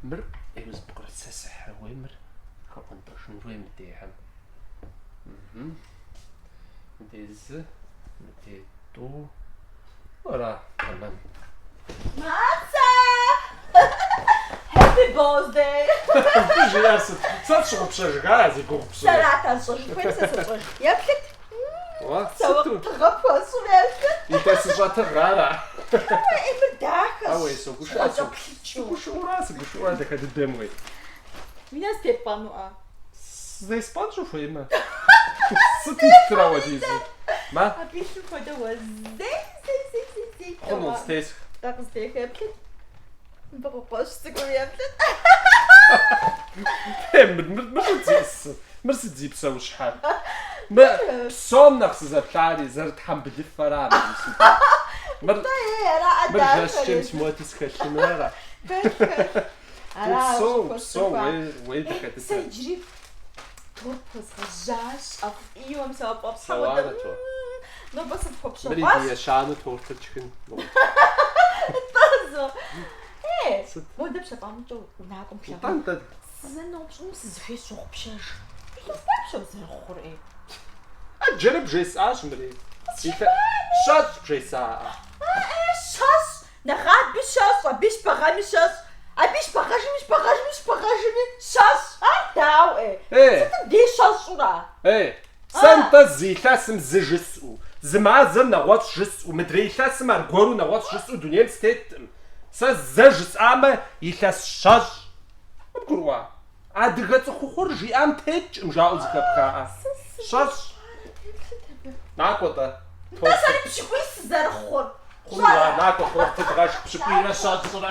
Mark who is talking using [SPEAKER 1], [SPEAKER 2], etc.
[SPEAKER 1] Мыр ӏейуэ зэпкърысэсыхьрэ уей мыр хэӏуэнтӏэжын хуей мыдейхэм. Мыдей зы, мыдей тӏу. Ара, тэмэм.
[SPEAKER 2] Мацэ! Happy birthday!
[SPEAKER 1] Абы жиӏэр сыт? Сэ сщыгъупщэжыга зи гугъу пщӏыр?
[SPEAKER 2] Сэрат ар сщӏэжын хуейр, сэ сощӏэж. Еплъыт!
[SPEAKER 1] Уэ,
[SPEAKER 2] Сэ уэ
[SPEAKER 1] сыту?
[SPEAKER 2] тыгъэ пхуэсщӏым еплъыт!
[SPEAKER 1] Илъэсыщӏэ тыгъэ ара?
[SPEAKER 2] Хьэуэ, ӏей, мыр дахэщ.
[SPEAKER 1] Ауэ, согушыӏэ,
[SPEAKER 2] Щхъуэкӏэплъыкӏыу.
[SPEAKER 1] сыгушыӏэура, сыгушыӏэура дахэ дыдэм уей.
[SPEAKER 2] Уи нэ зытеппӏэнуӏэ?
[SPEAKER 1] Зеспӏэнщ ухуеймэ. Сыт итыр ауэдизу? Мэ?
[SPEAKER 2] Абы илъым хуэдэ уэ зей, зей, зей, зей, зей
[SPEAKER 1] Хъуну,
[SPEAKER 2] плъэгъуа.
[SPEAKER 1] зытесх.
[SPEAKER 2] Тӏэ къызытех еплъыт. Мыбы къыкъуэщ цӏыкӏум еплъыт.
[SPEAKER 1] Е, мыр, мыр, мыр сыт зиӏысыр? Мыр сыт зи псэущхьэр? Мы псом нэхъ сызэплъари зэрытхьэмбылыфэра мыр мис мыбы. Мыр,
[SPEAKER 2] Тӏэ, ей, араӏэ
[SPEAKER 1] мыр
[SPEAKER 2] дахэр
[SPEAKER 1] жэщкӏэ мис
[SPEAKER 2] езыр.
[SPEAKER 1] муэду схэлъыну ара?
[SPEAKER 2] Хэлъ, хэлъ. Ара
[SPEAKER 1] Упсэу,
[SPEAKER 2] щӏыхуэсщӏыхуа.
[SPEAKER 1] упсэу, уей, уей дахэ
[SPEAKER 2] Ей, сэ
[SPEAKER 1] дыдэ.
[SPEAKER 2] иджыри торт пхуэзгъэжьащ, ӏэфӏ-ӏейуэ, мис а пфӏэфӏ щхьэ хуэдэ.
[SPEAKER 1] Псэуарэт уэ.
[SPEAKER 2] Нобэ
[SPEAKER 1] Мыри
[SPEAKER 2] сыпхуэпщэфӏащ.
[SPEAKER 1] ди ещанэу тортыр тшхын.
[SPEAKER 2] Тӏэ, зо. Ей,
[SPEAKER 1] Сыт?
[SPEAKER 2] модэ пщэфӏамкӏэ унакӏуэм
[SPEAKER 1] Нтӏэ,
[SPEAKER 2] плъагъун.
[SPEAKER 1] нтӏэ.
[SPEAKER 2] Сызэноупщӏыну сызыхуей сщогъупщэж. Илъэс дапщэ узэрыхъур, ӏей?
[SPEAKER 1] ӏэджэрэ бжесӏащ мыри. Щэщӏ бжесаӏэ.
[SPEAKER 2] Ей, щэщӏ! Нэгъаби щэщӏ, абы ищпэгъэми щэщӏ, абы ищпэгъэжми, ищпэгъэжми, ищпэгъэжми щэщӏ. Ар дауэ, ӏей?
[SPEAKER 1] Ей!
[SPEAKER 2] Сытым дей щэщӏура?
[SPEAKER 1] Ей! Сэ нтӏэ зы илъэсым зы жысӏэу, зы мазэм нэгъуэщӏ жысӏэу, мыдрей илъэсым аргуэру нэгъуэщӏ жысӏэу дунейм сытеткъым. Сэ зэ жысӏамэ, илъэс щэщӏ. Къыбгурыӏуа? Адыгэ цӏыхухъур жиӏам текӏкъым жаӏэу зэхэпхаӏэ. Щэщӏ. Накӏуэ-тӏэ.
[SPEAKER 2] Нтӏэ сэри пщыкӏуий сызэрыхъур.
[SPEAKER 1] Хъуну, накӏуэ, тортыр дгъэшх пщыкӏуийрэ щэщӏрэ.